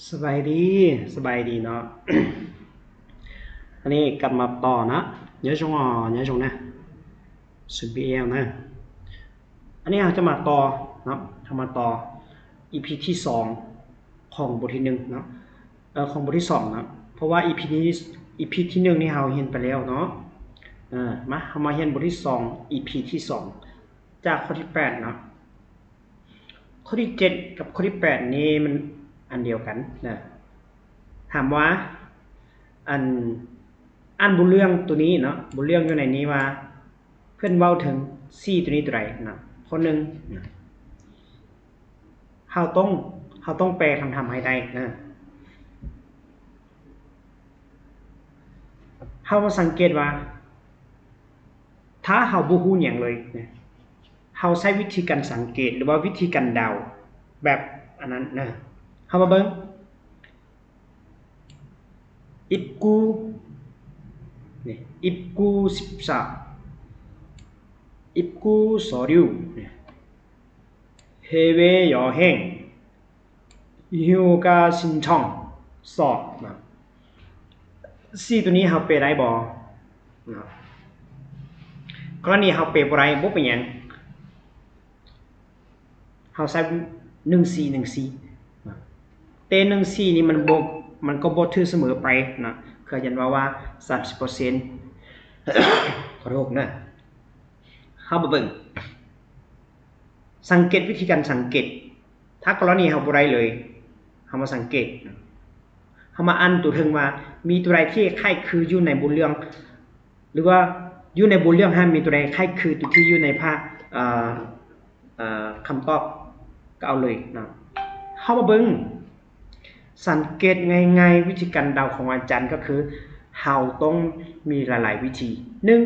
ສະບາຍດີ ສະບາຍດີເນາະ. ອັນນີ້ກັບມາຕໍ່ເນາະ ຍາຊົງ ອ ຍາຊົງນະ ຊຸນບີແອວນະ. ອັນນີ້ເຮົາຈະມາຕໍ່ເນາະ ເຮົາມາຕໍ່ອີພີທີສອງຂອງບົດທີໜຶ່ງເນາະ ເອີ ຂອງບົດທີສອງເນາະ. ເພາະວ່າອີພີນີ້ ອີພີທີໜຶ່ງນີ້ເຮົາຮຽນໄປແລ້ວເນາະ. ເອີ ມາ ເຮົາມາຮຽນບົດທີສອງ ອີພີທີສອງ ຈາກຂໍ້ທີແປດເນາະ. ຂໍ້ທີເຈັດກັບຂໍ້ທີແປດນີ້ມັນອັນດຽວກັນນະ. ຖາມວ່າ ອັນ ອ່ານບົດເລື່ອງໂຕນີ້ເນາະ ບົດເລື່ອງຢູ່ໃນນີ້ວ່າ ເພິ່ນເວົ້າເຖິງສີ່ໂຕນີ້ໂຕໃດເນາະ. ຂໍ້ໜຶ່ງນະ ເຮົາຕ້ອງ ເຮົາຕ້ອງແປຄຳຖາມໃຫ້ໄດ້ນະ. ເຮົາມາສັງເກດວ່າ ຖ້າເຮົາບໍ່ຮູ້ຫຍັງເລີຍນະ ເຮົາໃຊ້ວິທີການສັງເກດ ຫຼືວ່າວິທີການເດົາແບບອັນນັ້ນນະ. ເຮົາມາເບິ່ງ 입국 ນີ້ 입국 심사, 입국 서류, 해외 여행, 휴가 신청, 수업. ສີ່ໂຕນີ້ເຮົາແປໄດ້ບໍ່ເນາະ? ກໍລະນີເຮົາແປບໍ່ໄດ້ ບໍ່ເປັນຫຍັງ ເຮົາໃຊ້ໜຶ່ງສີ່ ໜຶ່ງສີ່ນະ. ແຕ່ໜຶ່ງສີ່ນີ້ມັນບໍ່ ມັນກໍບໍ່ຖືກສະເໝີໄປນະ. ຄືອາຈານເວົ້າວ່າສາມສິບເປີເຊັນ ຂໍໂທດນະ. ເຮົາມາເບິ່ງ ສັງເກດ ວິທີການສັງເກດ. ຖ້າກໍລະນີເຮົາບໍ່ໄດ້ເລີຍ ເຮົາມາສັງເກດ ເຮົາມາອ່ານໂຕເທິງວ່າ ມີໂຕໃດທີ່ຄ້າຍຄືຢູ່ໃນບົດເລື່ອງ ຫຼືວ່າຢູ່ໃນບົດເລື່ອງຫັ້ນ ມີໂຕໃດຄ້າຍຄືໂຕທີ່ຢູ່ໃນພາກ ເອີ ເອີ ຄຳຕອບ ກໍເອົາເລີຍເນາະ. ເຮົາມາເບິ່ງ ສັງເກດງ່າຍໆ ວິທີການເດົາຂອງອາຈານກໍຄື ເຮົາຕ້ອງມີຫຼາຍໆວິທີ. ໜຶ່ງ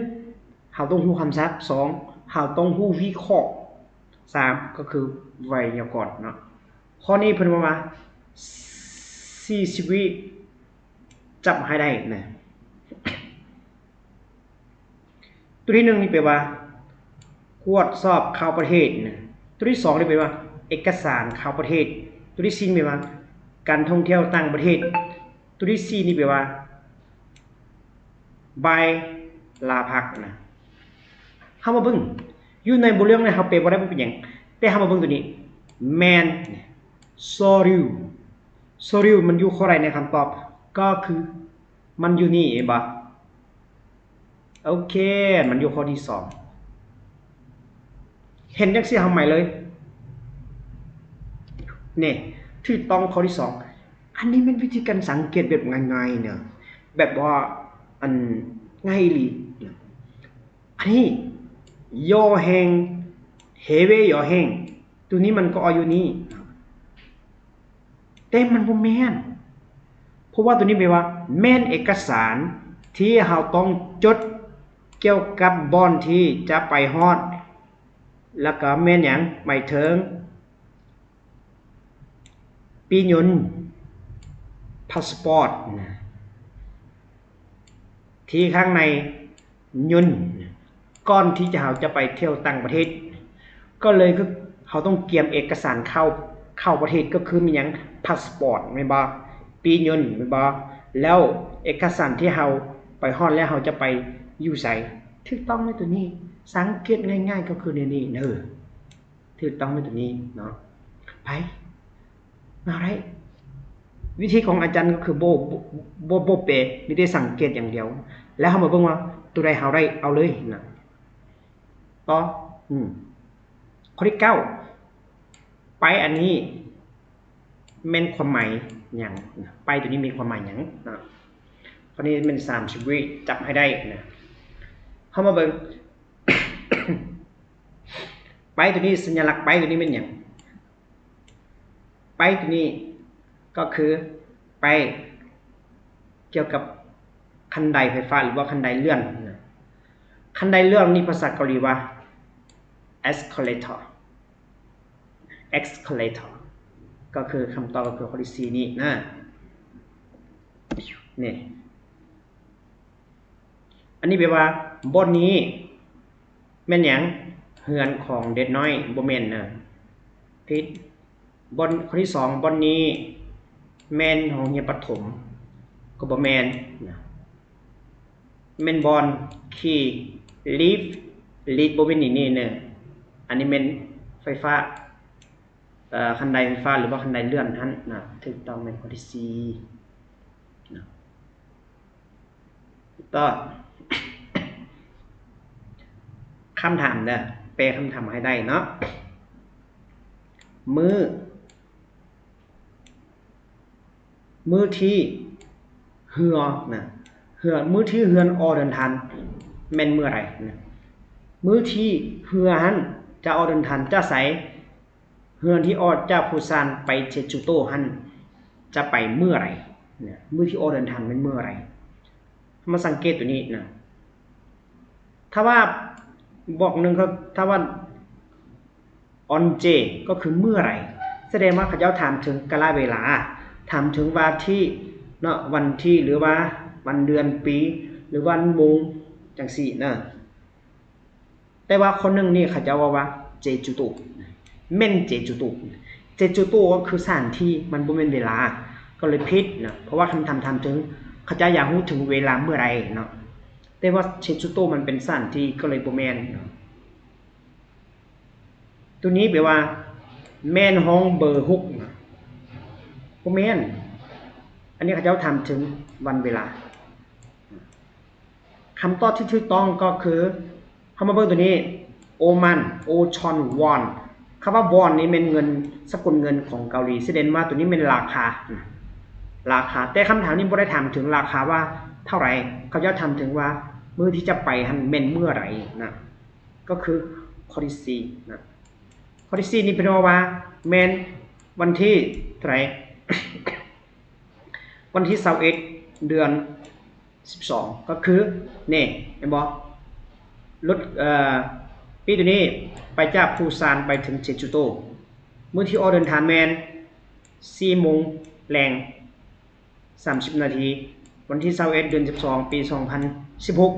ເຮົາຕ້ອງຮູ້ຄຳສັບ, ສອງ ເຮົາຕ້ອງຮູ້ວິເຄາະ, ສາມ ກໍຄືໄວຍາກອນເນາະ. ຂໍ້ນີ້ເພິ່ນເວົ້າວ່າ ສີ່ສິບວິ ຈັບໃຫ້ໄດ້ນະ. ຕົວທີໜຶ່ງນີ້ແປວ່າ ກວດສອບເຂົ້າປະເທດນະ. ຕົວທີສອງນີ້ແປວ່າ ເອກະສານເຂົ້າປະເທດ. ຕົວທີສີ່ນີ້ແປວ່າ ການທ່ອງທ່ຽວຕ່າງປະເທດ. ຕົວທີສີ່ນີ້ແປວ່າ ໃບລາພັກນະ. ເຮົາມາເບິ່ງ ຢູ່ໃນບົດເລື່ອງນີ້ເຮົາແປບໍ່ໄດ້ ບໍ່ເປັນຫຍັງ ແຕ່ເຮົາມາເບິ່ງຕົວນີ້ ແມ່ນ 서류. 서류 ມັນຢູ່ຂໍ້ໃດໃນຄຳຕອບ? ກໍຄືມັນຢູ່ນີ້ ເຫັນບໍ່? ໂອເຄ ມັນຢູ່ຂໍ້ທີສອງ. ເຫັນຈັ່ງຊີ້ເຮົາໝາຍເລີຍ ນີ້ ຖືກຕ້ອງຂໍ້ທີສອງ. ອັນນີ້ແມ່ນວິທີການສັງເກດແບບງ່າຍໆເນາະ ແບບວ່າ ອັນ ງ່າຍອີ່ຫຼີ. ອັນນີ້ 여행, 해외 여행 ຕົວນີ້ມັນກໍຢູ່ນີ້ ແຕ່ມັນບໍ່ແມ່ນ ເພາະວ່າຕົວນີ້ແປວ່າ ແມ່ນເອກະສານທີ່ເຮົາຕ້ອງຈົດກ່ຽວກັບບ່ອນທີ່ຈະໄປຮອດ ແລ້ວກໍແມ່ນຫຍັງ? ໝາຍເຖິງ ປີ້ຍົນ, ພາສປອດນະ ທີ່ຂ້າງໃນຍົນ ກ່ອນທີ່ຈະ ເຮົາຈະໄປທ່ຽວຕ່າງປະເທດ ກໍເລີຍຄືເຮົາຕ້ອງກຽມເອກະສານເຂົ້າ ເຂົ້າປະເທດ ກໍຄືມີຫຍັງ? ພາສປອດແມ່ນບໍ່? ປີ້ຍົນແມ່ນບໍ່? ແລ້ວເອກະສານທີ່ເຮົາໄປຮອດແລ້ວ ເຮົາຈະໄປຢູ່ໃສ? ຖືກຕ້ອງໃນຕົວນີ້ ສັງເກດງ່າຍໆ ກໍຄືໃນນີ້ເດີ. ຖືກຕ້ອງໃນຕົວນີ້ເນາະ. ໄປ ມາໄດ້ ວິທີຂອງອາຈານກໍຄືບໍ່ ບໍ່ ບໍ່ ບໍ່ແປ ມີແຕ່ສັງເກດຢ່າງດຽວ ແລ້ວເຮົາມາເບິ່ງວ່າຕົວໃດເຮົາໄດ້ ເອົາເລີຍນະ. ຕໍ່ ອືມ ຂໍ້ທີເກົ້າ ໄປອັນນີ້ແມ່ນຄວາມໝາຍຫຍັງ? ໄປຕົວນີ້ມີຄວາມໝາຍຫຍັງນະ? ຂໍ້ນີ້ແມ່ນສາມສິບວິ ຈັບໃຫ້ໄດ້ນະ. ເຮົາມາເບິ່ງ ໄປຕົວນີ້ ສັນຍາລັກໄປຕົວນີ້ແມ່ນຫຍັງ? ໄປຕົວນີ້ກໍຄືໄປກ່ຽວກັບຄັນໄດໄຟຟ້າ ຫຼືວ່າຄັນໄດເລື່ອນນະ. ຄັນໄດເລື່ອນນີ້ພາສາເກົາຫຼີວ່າ escalator, escalator ກໍຄືຄຳຕອບກໍຄືຂໍ້ທີສີ່ນີ້ນະ. ນີ້ ອັນນີ້ແປວ່າ ບ່ອນນີ້ແມ່ນຫຍັງ? ເຮືອນຂອງເດັກນ້ອຍ ບໍ່ແມ່ນເນາະ ຜິດ. ບ່ອນ ຂໍ້ທີສອງ ບ່ອນນີ້ ແມ່ນໂຮງຮຽນປະຖົມ ກໍບໍ່ແມ່ນນະ ແມ່ນບ່ອນຂີ່ lift lift ບໍ່ແມ່ນນີ້ເນີ ອັນນີ້ແມ່ນໄຟຟ້າ ເອີ ຄັນໄດໄຟຟ້າ ຫຼືວ່າຄັນໄດເລື່ອນຫັ້ນນະ ຖືກຕ້ອງແມ່ນຂໍ້ທີສີ່ນະ. ຕໍ່ ຄຳຖາມເດີ ແປຄຳຖາມໃຫ້ໄດ້ເນາະ ມື້ ມື້ທີ່ເຮືອນະ ເຮືອ ມື້ທີ່ເຮືອນອອກເດີນທາງແມ່ນເມື່ອໃດນະ? ມື້ທີ່ເຮືອຫັ້ນຈະອອກເດີນທາງຈາກໃສ? ເຮືອນທີ່ອອກຈາກປູຊານໄປເຈຈູໂຕຫັ້ນຈະໄປເມື່ອໃດນະ? ມື້ທີ່ອອກເດີນທາງແມ່ນເມື່ອໃດ? ເຮົາມາສັງເກດຕົວນີ້ນະ ຖ້າວ່າບອກໜຶ່ງ ຖ້າວ່າ ອອນເຈ ກໍຄືເມື່ອໃດ ສະແດງວ່າເຂົາເຈົ້າຖາມເຖິງກາລະເວລາ ຖາມເຖິງວ່າທີ່ເນາະ ວັນທີ ຫຼືວ່າວັນເດືອນປີ ຫຼືວັນໂມງ ຈັ່ງຊີ້ນະ. ແຕ່ວ່າຂໍ້ໜຶ່ງນີ້ເຂົາເຈົ້າເວົ້າວ່າເຈຈູໂຕ ແມ່ນເຈຈູໂຕ ເຈຈູໂຕກໍຄືສະຖານທີ່ ມັນບໍ່ແມ່ນເວລາ ກໍເລີຍຜິດນະ ເພາະວ່າຄຳຖາມຖາມເຖິງ ເຂົາເຈົ້າຢາກຮູ້ເຖິງເວລາເມື່ອໃດເນາະ ແຕ່ວ່າເຈຈູໂຕມັນເປັນສະຖານທີ່ ກໍເລີຍບໍ່ແມ່ນເນາະ. ໂຕນີ້ແປວ່າແມ່ນຫ້ອງເບີຫົກນະ ບໍ່ແມ່ນ ອັນນີ້ເຂົາເຈົ້າຖາມເຖິງວັນເວລາ. ຄຳຕອບທີ່ຖືກຕ້ອງກໍຄື ເຮົາມາເບິ່ງໂຕນີ້ ໂອມັນ ໂອຊອນ ວອນ ຄຳວ່າວອນນີ້ແມ່ນເງິນ ສະກຸນເງິນຂອງເກົາຫຼີ ສະແດງວ່າໂຕນີ້ແມ່ນລາຄານະ ລາຄາ ແຕ່ຄຳຖາມນີ້ບໍ່ໄດ້ຖາມເຖິງລາຄາວ່າເທົ່າໃດ ເຂົາເຈົ້າຖາມເຖິງວ່າມື້ທີ່ຈະໄປຫັ້ນແມ່ນເມື່ອໃດນະ. ກໍຄືຂໍ້ທີສີ່ນະ ຂໍ້ທີສີ່ນີ້ເພິ່ນເວົ້າວ່າແມ່ນວັນທີເທົ່າໃດ? ວັນທີຊາວເອັດ ເດືອນສິບສອງ ກໍຄືນີ້ ເຫັນບໍ່? ລົດ ເອີ ປີ້ໂຕນີ້ໄປຈາກປູຊານໄປເຖິງເຈຈູໂຕ ມື້ທີ່ອອກເດີນທາງແມ່ນສີ່ໂມງແລງ ສາມສິບນາທີ ວັນທີຊາວເອັດ ເດືອນສິບສອງ ປີສອງພັນສິບຫົກ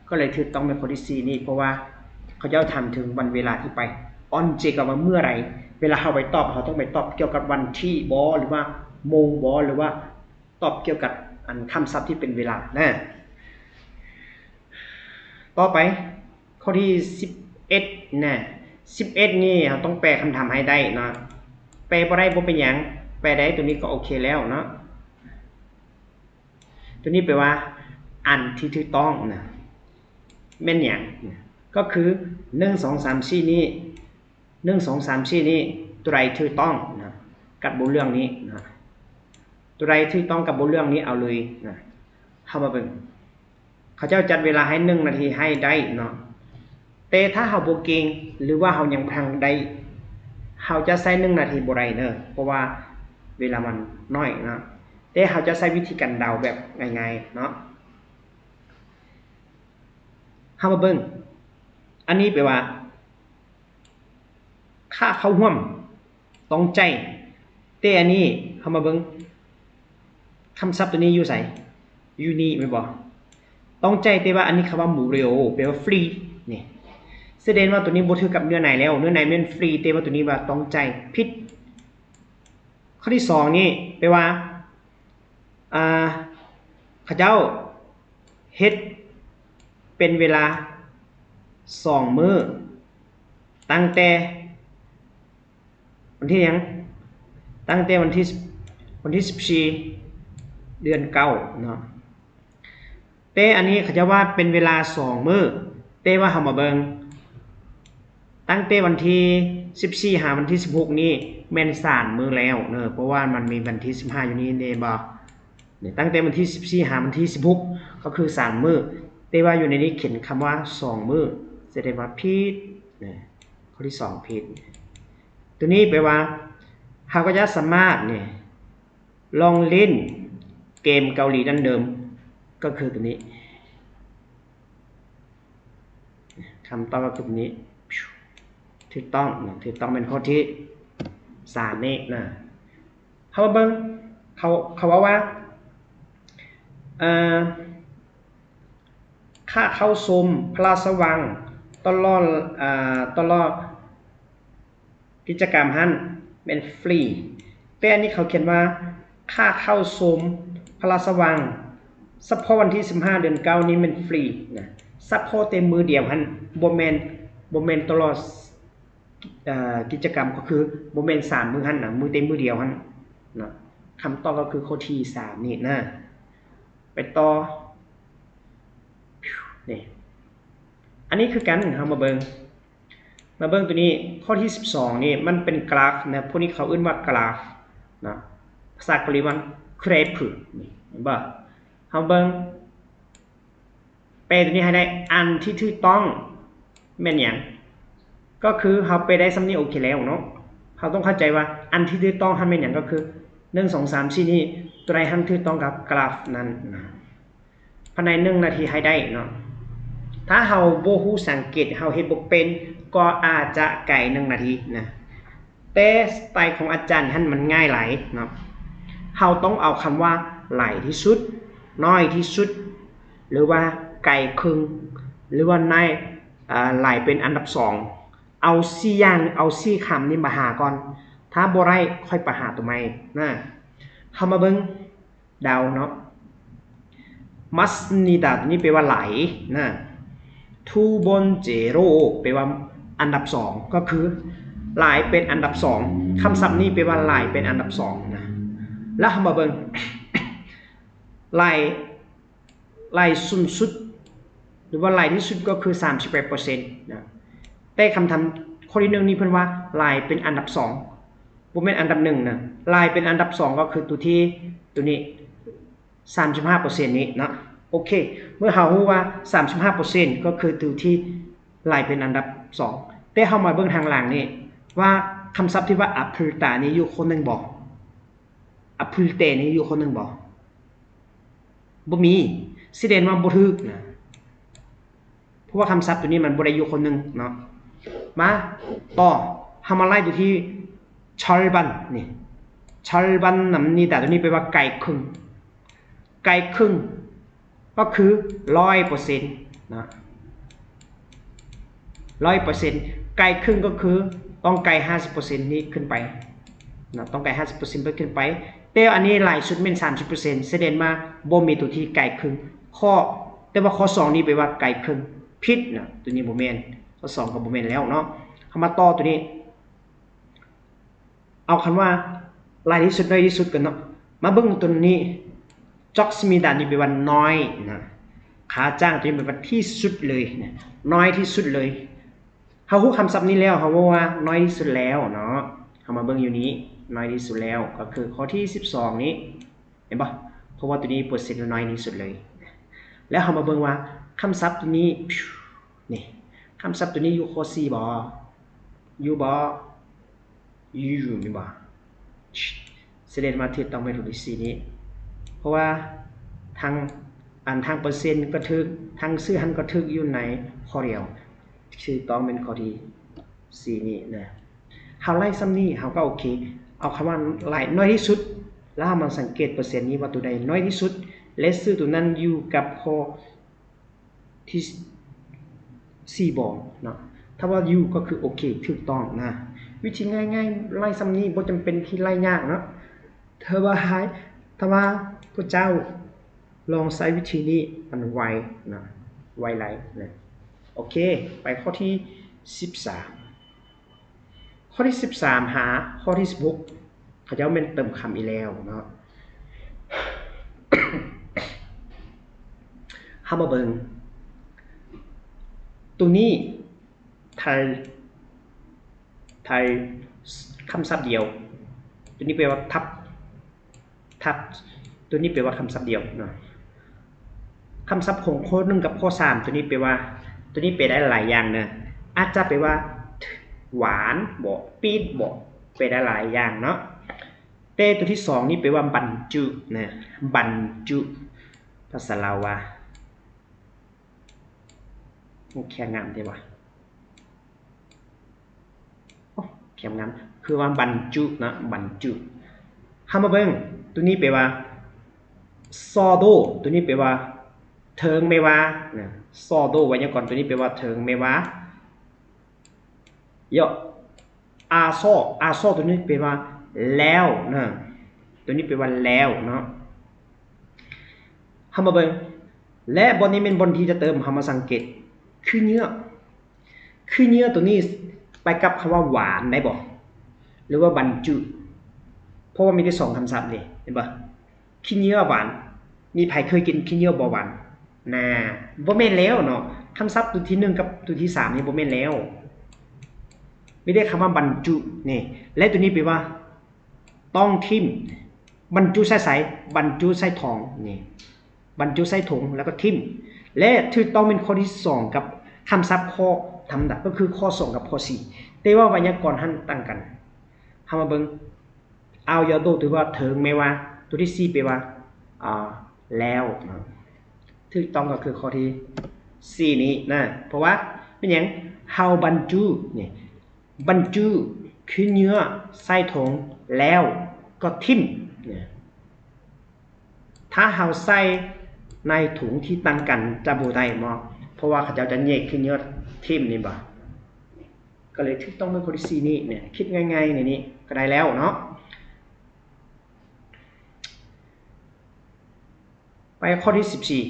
ກໍເລີຍຖືກຕ້ອງແມ່ນຂໍ້ທີສີ່ນີ້ ເພາະວ່າເຂົາເຈົ້າຖາມເຖິງວັນເວລາທີ່ໄປ ອອນເຈ ກໍວ່າເມື່ອໃດ ເວລາເຮົາໄປຕອບ ເຮົາຕ້ອງໄປຕອບກ່ຽວກັບວັນທີບໍ ຫຼືວ່າໂມງບໍ ຫຼືວ່າຕອບກ່ຽວກັບອັນຄຳສັບທີ່ເປັນເວລານະ. ຕໍ່ໄປ ຂໍ້ທີສິບເອັດນະ ສິບເອັດນີ້ເຮົາຕ້ອງແປຄຳຖາມໃຫ້ໄດ້ເນາະ ແປບໍ່ໄດ້ບໍ່ເປັນຫຍັງ ແປໄດ້ໂຕນີ້ກໍໂອເຄແລ້ວເນາະ. ໂຕນີ້ແປວ່າອັນທີ່ຖືກຕ້ອງນະ ແມ່ນຫຍັງ? ກໍຄື ໜຶ່ງ ສອງ ສາມ ສີ່ ນີ້ ໜຶ່ງ ສອງ ສາມ ສີ່ ນີ້ ໂຕໃດຖືກຕ້ອງນະ ກັບບົດເລື່ອງນີ້ນະ ໂຕໃດຖືກຕ້ອງກັບບົດເລື່ອງນີ້ ເອົາເລີຍນະ. ເຮົາມາເບິ່ງ ເຂົາເຈົ້າຈັດເວລາໃຫ້ໜຶ່ງນາທີໃຫ້ໄດ້ເນາະ ແຕ່ຖ້າເຮົາບໍ່ເກັ່ງ ຫຼືວ່າເຮົາຍັງພັງໄດ້ ເຮົາຈະໃຊ້ໜຶ່ງນາທີບໍ່ໄດ້ເນີ ເພາະວ່າເວລາມັນໜ້ອຍເນາະ ແຕ່ເຮົາຈະໃຊ້ວິທີການເດົາແບບງ່າຍໆເນາະ. ເຮົາມາເບິ່ງ ອັນນີ້ແປວ່າ ຄ່າເຂົ້າຮ່ວມຕ້ອງຈ່າຍ ແຕ່ອັນນີ້ເຮົາມາເບິ່ງ ຄຳສັບໂຕນີ້ຢູ່ໃສ? ຢູ່ນີ້ແມ່ນບໍ່? ຕ້ອງຈ່າຍ ແຕ່ວ່າອັນນີ້ຄຳວ່າ 無料 ແປວ່າຟຣີນີ້ ສະແດງວ່າໂຕນີ້ບໍ່ຖືກກັບເນື້ອໃນແລ້ວ ເນື້ອໃນແມ່ນຟຣີ ແຕ່ວ່າໂຕນີ້ວ່າຕ້ອງຈ່າຍ ຜິດ. ຂໍ້ທີສອງນີ້ແປວ່າ ອ່າ ເຂົາເຈົ້າເຮັດເປັນເວລາສອງມື້ ຕັ້ງແຕ່ວັນທີຫຍັງ? ຕັ້ງແຕ່ວັນທີ ວັນທີສິບສີ່ ເດືອນເກົ້າເນາະ. ແຕ່ອັນນີ້ເຂົາເຈົ້າວ່າເປັນເວລາສອງມື້ ແຕ່ວ່າເຮົາມາເບິ່ງ ຕັ້ງແຕ່ວັນທີສິບສີ່ຫາວັນທີສິບຫົກນີ້ແມ່ນສາມມື້ແລ້ວເນີ ເພາະວ່າມັນມີວັນທີສິບຫ້າຢູ່ນີ້ເດ້ບໍ່ ນີ້ ຕັ້ງແຕ່ວັນທີສິບສີ່ຫາວັນທີສິບຫົກ ກໍຄືສາມມື້ ແຕ່ວ່າຢູ່ໃນນີ້ຂຽນຄຳວ່າສອງມື້ ສະແດງວ່າຜິດ ນີ້ ຂໍ້ທີສອງຜິດ. ໂຕນີ້ແປວ່າ ເຮົາກໍຈະສາມາດນີ້ ລອງຫຼິ້ນເກມເກົາຫຼີດັ້ງເດີມ ກໍຄືຕົວນີ້ ຄຳຕອບກໍຄືຕົວນີ້ ຖືກຕ້ອງນະ ຖືກຕ້ອງແມ່ນຂໍ້ທີສາມນີ້ນະ. ເຮົາມາເບິ່ງ ເຂົາ ເຂົາເວົ້າວ່າ ເອີ ຄ່າເຂົ້າຊົມພະລາຊະວັງຕະຫຼອດ ເອີ ຕະຫຼອດ ກິດຈະກຳຫັ້ນແມ່ນຟຣີ ແຕ່ອັນນີ້ເຂົາຂຽນວ່າ ຄ່າເຂົ້າຊົມພະລາຊະວັງ ສະເພາະວັນທີສິບຫ້າ ເດືອນເກົ້ານີ້ແມ່ນຟຣີນະ, ສະເພາະແຕ່ມື້ດຽວຫັ້ນ, ບໍ່ແມ່ນ, ບໍ່ແມ່ນຕະຫຼອດ ເອີ ກິດຈະກຳ ກໍຄືບໍ່ແມ່ນສາມມື້ຫັ້ນນະ, ມື້ແຕ່ມື້ດຽວຫັ້ນນະ. ຄຳຕອບກໍຄືຂໍ້ທີສາມນີ້ນະ. ໄປຕໍ່ ນີ້ ອັນນີ້ຄືກັນ, ເຮົາມາເບິ່ງ ມາເບິ່ງໂຕນີ້, ຂໍ້ທີສິບສອງນີ້ ມັນເປັນກຣາຟນະ, ພວກນີ້ເຂົາເອີ້ນວ່າກຣາຟນະ, ພາສາເກົາຫຼີວ່າ graph ນີ້ ເຫັນບໍ່? ເຮົາເບິ່ງ ແປໂຕນີ້ໃຫ້ໄດ້, ອັນທີ່ຖືກຕ້ອງແມ່ນຫຍັງ? ກໍຄືເຮົາແປໄດ້ສ່ຳນີ້ໂອເຄແລ້ວເນາະ. ເຮົາຕ້ອງເຂົ້າໃຈວ່າອັນທີ່ຖືກຕ້ອງຫັ້ນແມ່ນຫຍັງ? ກໍຄື ໜຶ່ງ ສອງ ສາມ ສີ່ ນີ້, ໂຕໃດຫັ້ນຖືກຕ້ອງກັບກຣາຟນັ້ນນະ. ພາຍໃນໜຶ່ງນາທີໃຫ້ໄດ້ເນາະ. ຖ້າເຮົາບໍ່ຮູ້ສັງເກດ, ເຮົາເຮັດບໍ່ເປັນ, ກໍອາດຈະໄກໜຶ່ງນາທີນະ. ແຕ່ສະໄຕຂອງອາຈານຫັ້ນມັນງ່າຍຫຼາຍເນາະ. ເຮົາຕ້ອງເອົາຄຳວ່າຫຼາຍທີ່ສຸດ, ນ້ອຍທີ່ສຸດ, ຫຼືວ່າໄກເຄິ່ງ, ຫຼືວ່າໃນ, ເອີ, ຫຼາຍເປັນອັນດັບສອງ. ເອົາສີ່ຢ່າງ, ເອົາສີ່ຄຳນີ້ມາຫາກ່ອນ. ຖ້າບໍ່ໄດ້, ຄ່ອຍໄປຫາໂຕໃໝ່ນະ. ເຮົາມາເບິ່ງ ເດົາເນາະ. ມັດນິດາ ໂຕນີ້ແປວ່າຫຼາຍນະ. ທູບັນເຈໂຣ ແປວ່າອັນດັບສອງ, ກໍຄືຫຼາຍເປັນອັນດັບສອງ. ຄຳສັບນີ້ແປວ່າຫຼາຍເປັນອັນດັບສອງນະ. ແລ້ວເຮົາມາເບິ່ງ ຫຼາຍ, ຫຼາຍສູງສຸດ ຫຼືວ່າຫຼາຍທີ່ສຸດກໍຄືສາມສິບແປດເປີເຊັນນະ. ແຕ່ຄຳຖາມຂໍ້ທີໜຶ່ງນີ້ເພິ່ນວ່າຫຼາຍເປັນອັນດັບສອງ, ບໍ່ແມ່ນອັນດັບໜຶ່ງນະ. ຫຼາຍເປັນອັນດັບສອງກໍຄືໂຕທີ່, ໂຕນີ້ ສາມສິບຫ້າເປີເຊັນນີ້ເນາະ. ໂອເຄ, ເມື່ອເຮົາຮູ້ວ່າສາມສິບຫ້າເປີເຊັນກໍຄືໂຕທີ່ຫຼາຍເປັນອັນດັບສອງ, ແຕ່ເຮົາມາເບິ່ງທາງຫຼັງນີ້ວ່າຄຳສັບທີ່ວ່າອາເປີຕານີ້ຢູ່ຂໍ້ໜຶ່ງບໍ່? ອາເປີເຕນີ້ຢູ່ຂໍ້ໜຶ່ງບໍ່? ບໍ່ມີ, ສະແດງວ່າບໍ່ຖືກນະ. ເພາະວ່າຄຳສັບໂຕນີ້ມັນບໍ່ໄດ້ຢູ່ຂໍ້ໜຶ່ງເນາະ. ມາຕໍ່, ເຮົາມາໄລ່ໂຕທີ່ ຈອລບັນນີ້. ຈອລບັນນຳນິດາ ໂຕນີ້ແປວ່າໄກເຄິ່ງ. ໄກເຄິ່ງກໍຄືຮ້ອຍເປີເຊັນນະ. ຮ້ອຍເປີເຊັນ, ໄກເຄິ່ງກໍຄືຕ້ອງໄກຫ້າສິບເປີເຊັນນີ້ຂຶ້ນໄປນະ, ຕ້ອງໄກຫ້າສິບເປີເຊັນຂຶ້ນໄປ. ແຕ່ອັນນີ້ຫຼາຍສຸດແມ່ນສາມສິບເປີເຊັນ, ສະແດງວ່າບໍ່ມີໂຕທີ່ໄກເຄິ່ງ. ຂໍ້, ແຕ່ວ່າຂໍ້ສອງນີ້ແປວ່າໄກເຄິ່ງ, ຜິດນະ, ໂຕນີ້ບໍ່ແມ່ນ, ຂໍ້ສອງກໍບໍ່ແມ່ນແລ້ວເນາະ. ເຮົາມາຕໍ່ໂຕນີ້. ເອົາຄຳວ່າຫຼາຍທີ່ສຸດ, ນ້ອຍທີ່ສຸດກ່ອນເນາະ. ມາເບິ່ງໂຕນີ້, ຈອກສະມິດານີ້ແປວ່ານ້ອຍນະ, ຄາຈ້າງໂຕນີ້ແປວ່າທີ່ສຸດເລີຍນະ, ນ້ອຍທີ່ສຸດເລີຍ. ເຮົາຮູ້ຄຳສັບນີ້ແລ້ວ, ເຮົາເວົ້າວ່ານ້ອຍທີ່ສຸດແລ້ວເນາະ. ເຮົາມາເບິ່ງຢູ່ນີ້, ນ້ອຍທີ່ສຸດແລ້ວ ກໍຄືຂໍ້ທີສິບສອງນີ້. ເຫັນບໍ່? ເພາະວ່າໂຕນີ້ເປີເຊັນນ້ອຍທີ່ສຸດເລີຍ. ແລ້ວເຮົາມາເບິ່ງວ່າຄຳສັບໂຕນີ້, ນີ້, ຄຳສັບໂຕນີ້ຢູ່ຂໍ້ສີ່ບໍ່? ຢູ່ບໍ່? ຢູ່ ແມ່ນບໍ່? ສະແດງວ່າຖືກຕ້ອງແມ່ນໂຕທີສີ່ນີ້. ເພາະວ່າທັງ, ອັນ, ທັງເປີເຊັນກໍຖືກ, ທັງຊື່ຫັ້ນກໍຖືກຢູ່ໃນຂໍ້ດຽວ. ຖືກຕ້ອງແມ່ນຂໍ້ທີສີ່ນີ້ນະ. ເຮົາໄລ່ສ່ຳນີ້ເຮົາກໍໂອເຄ. ເອົາຄຳວ່າຫຼາຍ, ນ້ອຍທີ່ສຸດ ແລ້ວເຮົາມາສັງເກດເປີເຊັນນີ້ວ່າໂຕໃດນ້ອຍທີ່ສຸດ ແລະ ຊື່ໂຕນັ້ນຢູ່ກັບຂໍ້ທີສີ່ບໍ່ເນາະ. ຖ້າວ່າຢູ່ກໍຄືໂອເຄ, ຖືກຕ້ອງນະ. ວິທີງ່າຍໆ ໄລ່ສ່ຳນີ້, ບໍ່ຈຳເປັນທີ່ໄລ່ຍາກເນາະ. ຖ້າວ່າໃຫ້, ຖ້າວ່າພວກເຈົ້າ ລອງໃຊ້ວິທີນີ້, ມັນໄວນະ, ໄວຫຼາຍນະ. ໂອເຄ, ໄປຂໍ້ທີສິບສາມ. ຂໍ້ທີສິບສາມຫາຂໍ້ທີສິບຫົກ ເຂົາເຈົ້າແມ່ນເຕີມຄຳອີກແລ້ວເນາະ. ເຮົາມາເບິ່ງໂຕນີ້. ໄທ, ໄທ ຄຳສັບດຽວ. ໂຕນີ້ແປວ່າທັບ, ທັບ. ໂຕນີ້ແປວ່າຄຳສັບດຽວເນາະ. ຄຳສັບຂອງຂໍ້ໜຶ່ງກັບຂໍ້ສາມ ໂຕນີ້ແປວ່າ, ໂຕນີ້ແປໄດ້ຫຼາຍຢ່າງເນາະ. ອາດຈະແປວ່າຫວານບໍ, ປີດບໍ, ແປໄດ້ຫຼາຍຢ່າງເນາະ. ແຕ່ໂຕທີສອງນີ້ແປວ່າບັນຈຸນະ, ບັນຈຸ. ພາສາລາວວ່າ ໂອ້ ຂຽນງາມແທ້ຫວາ. ໂອ້ ຂຽນງາມ, ຄືວ່າບັນຈຸນະ, ບັນຈຸ. ເຮົາມາເບິ່ງ, ໂຕນີ້ແປວ່າ ຊໍໂດ, ໂຕນີ້ແປວ່າເທິງແມ່ວ່ານະ. ຊໍໂດ ໄວຍາກອນ ໂຕນີ້ແປວ່າເທິງແມ່ວ່າ. ເຍາະ ອາຊໍ, ອາຊໍ ໂຕນີ້ແປວ່າແລ້ວນະ. ຕົວນີ້ແປວ່າແລ້ວເນາະ. ເຮົາມາເບິ່ງ ແລະ ບ່ອນນີ້ແມ່ນບ່ອນທີ່ຈະເຕີມ. ເຮົາມາສັງເກດ ຄືເຍືອ ຄືເຍືອຕົວນີ້ໄປກັບຄຳວ່າຫວານໄດ້ບໍ່ ຫຼືວ່າບັນຈຸ? ເພາະວ່າມີແຕ່ສອງຄຳສັບນີ້ ເຫັນບໍ່? ຂີ້ເຫຍື້ອຫວານ ມີໃຜເຄີຍກິນຂີ້ເຫຍື້ອບໍ່ຫວານ? ນາ ບໍ່ແມ່ນແລ້ວເນາະ. ຄຳສັບຕົວທີໜຶ່ງກັບຕົວທີສາມນີ້ບໍ່ແມ່ນແລ້ວ. ມີແຕ່ຄຳວ່າບັນຈຸນີ້ ແລະ ຕົວນີ້ແປວ່າຕ້ອງຖິ້ມ. ບັນຈຸໃສ່ໃສ? ບັນຈຸໃສ່ຖົງນີ້ ບັນຈຸໃສ່ຖົງ ແລ້ວກໍຖິ້ມ ແລະ ຖືກຕ້ອງແມ່ນຂໍ້ທີສອງກັບຄຳສັບຂໍ້ທຳມະດາ ກໍຄືຂໍ້ສອງກັບຂໍ້ສີ່ ແຕ່ວ່າໄວຍາກອນຫັ້ນຕ່າງກັນ. ເຮົາມາເບິ່ງ ອາວ ຍອ ໂຕ ຖືວ່າເຖິງແມ່ນວ່າຕົວທີສີ່ແປວ່າ ອາ ແລ້ວເນາະ. ຖືກຕ້ອງກໍຄືຂໍ້ທີສີ່ນີ້ນະ ເພາະວ່າເປັນຫຍັງ? ເຮົາບັນຈຸນີ້ ບັນຈຸ ຄືເຍືອ ໃສ່ຖົງ ແລ້ວກໍຖິ້ມ. ຖ້າເຮົາໃສ່ໃນຖົງທີ່ຕ່າງກັນຈະບໍ່ໄດ້ເນາະ ເພາະວ່າເຂົາເຈົ້າຈະແຍກຄືເຍືອຖິ້ມນີ້ບໍ່ ກໍເລີຍຖືກຕ້ອງເປັນຂໍ້ທີສີ່ນີ້. ຄິດງ່າຍໆ ໃນນີ້ກໍໄດ້ແລ້ວເນາະ. ໄປຂໍ້ທີສິບສີ່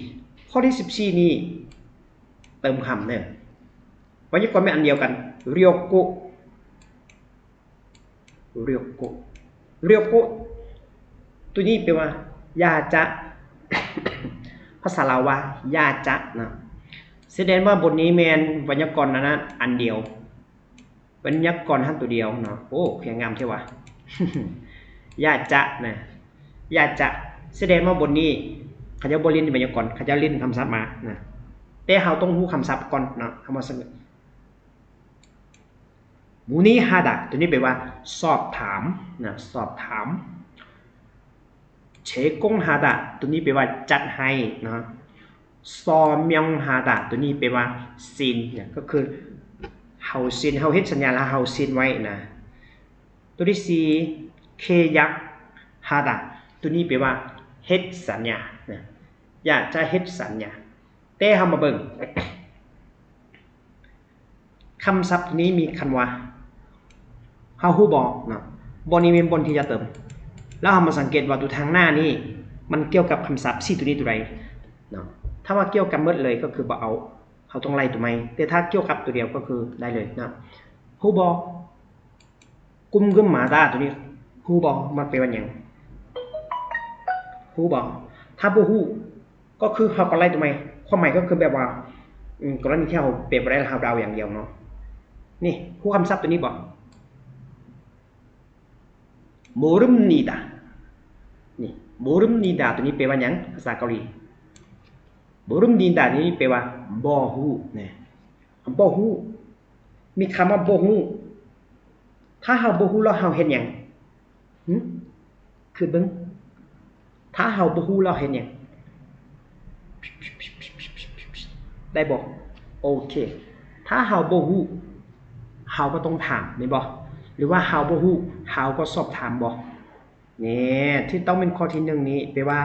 ຂໍ້ທີສິບສີ່ນີ້ເຕີມຄຳເດີ ໄວຍາກອນແມ່ນອັນດຽວກັນ ຣຽວໂກ ຣຽວໂກ ຣຽວໂກ ຕົວນີ້ແປວ່າ ຢາຈະ ພາສາລາວວ່າ ຢາຈະນະ. ສະແດງວ່າບົດນີ້ແມ່ນໄວຍາກອນອັນນັ້ນອັນດຽວ ໄວຍາກອນຫັ້ນຕົວດຽວເນາະ. ໂອ້ ຂຽນງາມແທ້ຫວາ ຢາຈະນະ ຢາຈະ. ສະແດງວ່າບົດນີ້ເຂົາເຈົ້າບໍ່ຫຼິ້ນໄວຍາກອນ ເຂົາເຈົ້າຫຼິ້ນຄຳສັບມານະ ແຕ່ເຮົາຕ້ອງຮູ້ຄຳສັບກ່ອນເນາະ. ເຮົາມາສະເໜີ ມູນີຮາດາ ຕົວນີ້ແປວ່າສອບຖາມນະ ສອບຖາມ. ເຊກົງຮາດາ ຕົວນີ້ແປວ່າຈັດໃຫ້ເນາະ. ຊໍມຽງຮາດາ ຕົວນີ້ແປວ່າເຊັນນະ ກໍຄືເຮົາເຊັນ ເຮົາເຮັດສັນຍາ ແລ້ວເຮົາເຊັນໄວ້ນະ. ຕົວທີສີ່ ເຄຍັກຮາດາ ຕົວນີ້ແປວ່າເຮັດສັນຍານະ ຢາກຈະເຮັດສັນຍາ. ແຕ່ເຮົາມາເບິ່ງ ຄຳສັບນີ້ມີຄຳວ່າ ເຮົາຮູ້ບໍ່ເນາະ ບ່ອນນີ້ແມ່ນບ່ອນທີ່ຈະເຕີມ ແລ້ວເຮົາມາສັງເກດວ່າຕົວທາງໜ້ານີ້ ມັນກ່ຽວກັບຄຳສັບສີ່ຕົວນີ້ຕົວໃດເນາະ. ຖ້າວ່າກ່ຽວກັບໝົດເລີຍກໍຄືບໍ່ເອົາ ເຮົາຕ້ອງໄລ່ຕົວໃໝ່ ແຕ່ຖ້າກ່ຽວກັບຕົວດຽວກໍຄືໄດ້ເລີຍເນາະ. ຮູ້ບໍ່? ກຸມກຶມມາຕາ ຕົວນີ້ຮູ້ບໍ່ ມັນແປວ່າຫຍັງ? ຮູ້ບໍ່? ຖ້າບໍ່ຮູ້ ກໍຄືເຮົາກໍໄລ່ຕົວໃໝ່. ຄວາມໝາຍກໍຄືແບບວ່າ ອືມ ກໍລະນີທີ່ເຮົາແປບໍ່ໄດ້ ເຮົາເດົາຢ່າງດຽວເນາະ. ນີ້ ຮູ້ຄຳສັບຕົວນີ້ບໍ່? ໂມຣຶມນີດາ ນີ້ ໂມຣຶມນີດາ ຕົວນີ້ແປວ່າຫຍັງ? ພາສາເກົາຫຼີ ໂມຣຶມນີດາ ນີ້ແປວ່າບໍ່ຮູ້ນະ. ບໍ່ຮູ້ ມີຄຳວ່າບໍ່ຮູ້. ຖ້າເຮົາບໍ່ຮູ້ແລ້ວເຮົາເຮັດຫຍັງ? ຫຶ? ຄິດເບິ່ງ ຖ້າເຮົາບໍ່ຮູ້ແລ້ວເຮັດຫຍັງ? ໄດ້ບໍ່? ໂອເຄ ຖ້າເຮົາບໍ່ຮູ້ ເຮົາກໍຕ້ອງຖາມແມ່ນບໍ່? ຫຼືວ່າເຮົາບໍ່ຮູ້ ເຮົາກໍສອບຖາມບໍ່? ແນ່ ຖືກຕ້ອງແມ່ນຂໍ້ທີໜຶ່ງນີ້ ແປວ່າ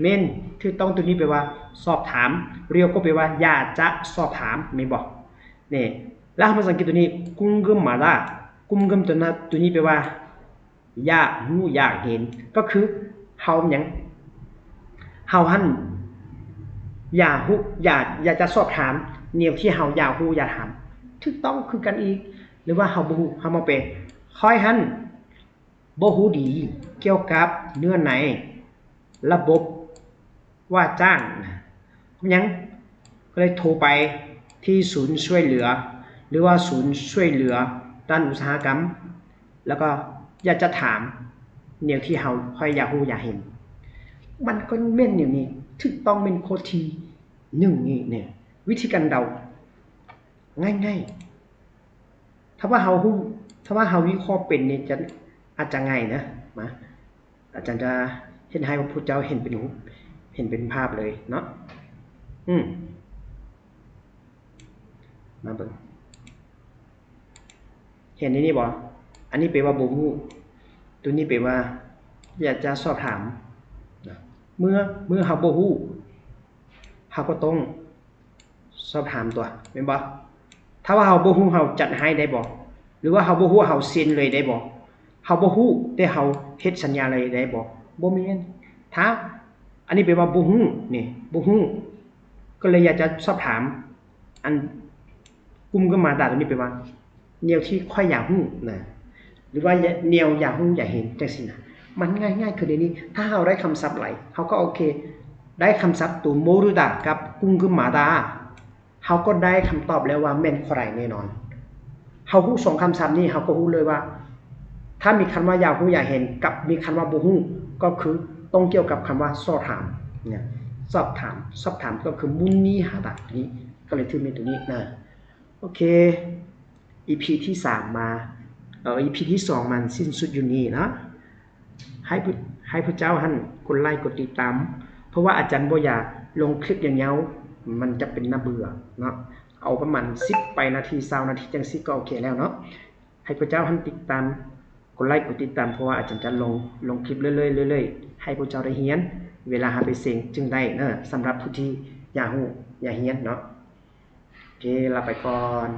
ແມ່ນ ຖືກຕ້ອງ. ຕົວນີ້ແປວ່າສອບຖາມ ເຣຍວໂກ ແປວ່າຢາກຈະສອບຖາມ ແມ່ນບໍ່? ແນ່ ແລ້ວເຮົາມາສັງເກດຕົວນີ້ ກຸງກຶມມາລາ ກຸງກຶມ ຕົວນັ້ນ ຕົວນີ້ແປວ່າຢາກຮູ້ຢາກເຫັນ ກໍຄືເຮົາຫຍັງ? ເຮົາຫັ້ນຢາກຮູ້ ຢາກ ຢາກຈະສອບຖາມແນວທີ່ເຮົາຢາກຮູ້ຢາກຖາມ ຖືກຕ້ອງຄືກັນອີກ. ຫຼືວ່າເຮົາບໍ່ຮູ້ ເຮົາມາແປ ຂ້ອຍຫັ້ນ ບໍ່ຮູ້ດີກ່ຽວກັບເນື້ອໃນລະບົບວ່າຈ້າງນະ ເປັນຫຍັງ? ກໍເລີຍໂທໄປທີ່ສູນຊ່ວຍເຫຼືອ ຫຼືວ່າສູນຊ່ວຍເຫຼືອດ້ານອຸດສາຫະກຳ ແລ້ວກໍຢາກຈະຖາມແນວທີ່ເຮົາ ຂ້ອຍຢາກຮູ້ຢາກເຫັນ. ມັນກໍແມ່ນແນວນີ້ ຖືກຕ້ອງແມ່ນຂໍ້ທີໜຶ່ງນີ້ ນີ້ ວິທີການເດົາ ງ່າຍໆ. ຖ້າວ່າເຮົາຮູ້ ຖ້າວ່າເຮົາວິເຄາະເປັນນີ້ ຈະ ອາດຈະງ່າຍນະ. ມາ ອາຈານຈະເຮັດໃຫ້ພວກເຈົ້າເຫັນເປັນຮູບ ເຫັນເປັນພາບເລີຍເນາະ. ອືມ ມາເບິ່ງ ເຫັນໃນນີ້ບໍ່? ອັນນີ້ແປວ່າບໍ່ຮູ້ ຕົວນີ້ແປວ່າຢາກຈະສອບຖາມນະ. ເມື່ອ ເມື່ອເຮົາບໍ່ຮູ້ ເຮົາກໍຕ້ອງ ສອບຖາມຕົວະ ແມ່ນບໍ່? ຖ້າວ່າເຮົາບໍ່ຮູ້ ເຮົາຈັດໃຫ້ໄດ້ບໍ່? ຫຼືວ່າເຮົາບໍ່ຮູ້ ເຮົາເຊັນເລີຍໄດ້ບໍ່? ເຮົາບໍ່ຮູ້ ແຕ່ເຮົາ ເຮັດສັນຍາໄດ້ບໍ່? ບໍ່ແມ່ນ. ຖ້າ ອັນນີ້ແປວ່າບໍ່ຮູ້ນີ້ ບໍ່ຮູ້ ກໍເລີຍຢາກຈະສອບຖາມ ອັນ ກຸມກຶມມາຕາ ຕົວນີ້ແປວ່າ ແນວທີ່ຂ້ອຍຢາກຮູ້ນະ ຫຼືວ່າແນວຢາກຮູ້ຢາກເຫັນ ຈັ່ງຊີ້ນະ. ມັນງ່າຍໆ ຄືດຽວນີ້ ຖ້າເຮົາໄດ້ຄຳສັບຫຼາຍ ເຮົາກໍໂອເຄ ໄດ້ຄຳສັບຕົວໂມຣະຕາກັບກຸມກຶມມາຕາ ເຮົາກໍໄດ້ຄຳຕອບແລ້ວວ່າແມ່ນຂໍ້ໃດແນ່ນອນ. ເຮົາຮູ້ສອງຄຳສັບນີ້ ເຮົາກໍຮູ້ເລີຍວ່າ ຖ້າມີຄຳວ່າຢາກຮູ້ຢາກເຫັນ ກັບມີຄຳວ່າບໍ່ຮູ້ ກໍຄືຕ້ອງກ່ຽວກັບຄຳວ່າສອບຖາມນະ ສອບຖາມ ສອບຖາມກໍຄືມຸນນີຮາຕະ ຕົວນີ້ ກໍເລີຍຖືກເປັນຕົວນີ້ນະ. ໂອເຄ ອີພີທີສາມມາ ເອີ ອີພີທີສອງມັນສິ້ນສຸດຢູ່ນີ້ເນາະ. ໃຫ້ຜູ້ ໃຫ້ຜູ້ເຈົ້າຫັ້ນກົດໄລກົດຕິດຕາມ ເພາະວ່າອາຈານບໍ່ຢາກລົງຄລິບຍາວໆ ມັນຈະເປັນໜ້າເບື່ອເນາະ. ເອົາປະມານສິບປາຍນາທີ ຊາວນາທີ ຈັ່ງຊີ້ກໍໂອເຄແລ້ວເນາະ. ໃຫ້ຜູ້ເຈົ້າຫັ້ນຕິດຕາມ ກົດໄລກົດຕິດຕາມ ເພາະວ່າອາຈານຈະລົງ ລົງຄລິບເລື້ອຍໆ ເລື້ອຍໆ ໃຫ້ຜູ້ເຈົ້າໄດ້ຮຽນ ເວລາເຮົາໄປເສັງຈຶ່ງໄດ້ເນາະ. ສຳລັບຜູ້ທີ່ຢາກຮູ້ຢາກຮຽນເນາະ. ໂອເຄ ລາໄປກ່ອນ.